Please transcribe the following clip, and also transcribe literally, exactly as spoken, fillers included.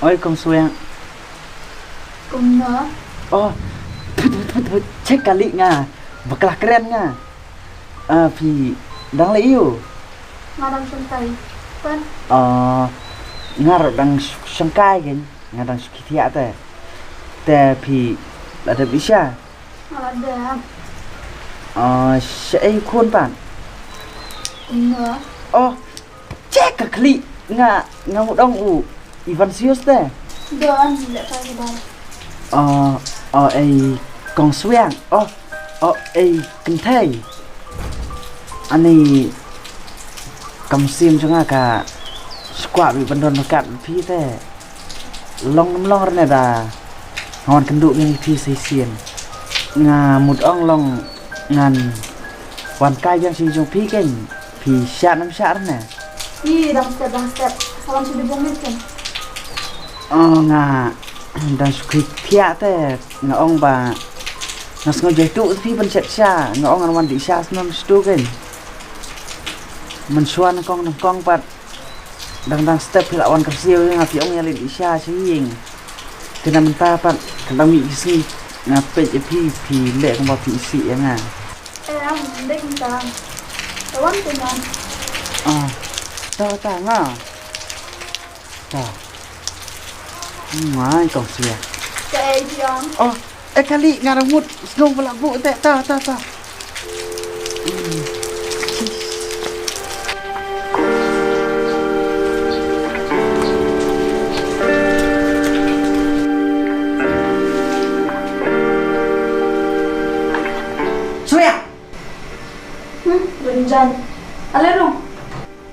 Oi, kong Swiang. Kumno? Oh, put, put, put, put. Check kali nga. Bakla kren nga. Ah, phi dang leh ïu? Nga dang shangkai. Pan? Ah, nga ruh dang sh-, shangkai kein. Nga dang shu khie thiah te. Te phi la dep leit sha? Nga la dep. Ah, shaei u khun pat? Kumno? Oh, check ka khlieh, nga, nga mut ong u Ivansius te. Don, leh kai ka dal. Oh, oh, ei kong Swiang. Oh, oh, ei kynthei. Ani kam sim jong nga ka skwah bi ban don ryngkat phi te. Long nam long rne da. Nga wan kynduh biang ïa phi sa shisien. Nga mut ong long ngan wan kai biang sha jong phi kein. Phi shah nam shah rne. Ih, dang step, dang step. Sa wan sha dei bong mit kein. Oh, nga dang shu khie thiah te. Nga ong ba nga sngew jaituh phi ban shet sha. Nga ong ngan wan dih sha snem stu kein. Mynshuwa nyngkong nyngkong pat. Dang dang step phi la wan kyrsiew ïa nga, phi ong ïa leit sha sha ïing. Te na mynta pat ka dang mih ki sngi nga peit ïa phi, phi leh kumba phi isih ïa nga. Em, dei kumta. Te wan te nga. Ah, ta ta nga. Ta. Ngai kong Swiang. Kaei phi ong? Oh, eh kali nga dang mut sngew ba la buh te, ta ta ta. Surya. Hmm, Rinjan. Ale rung.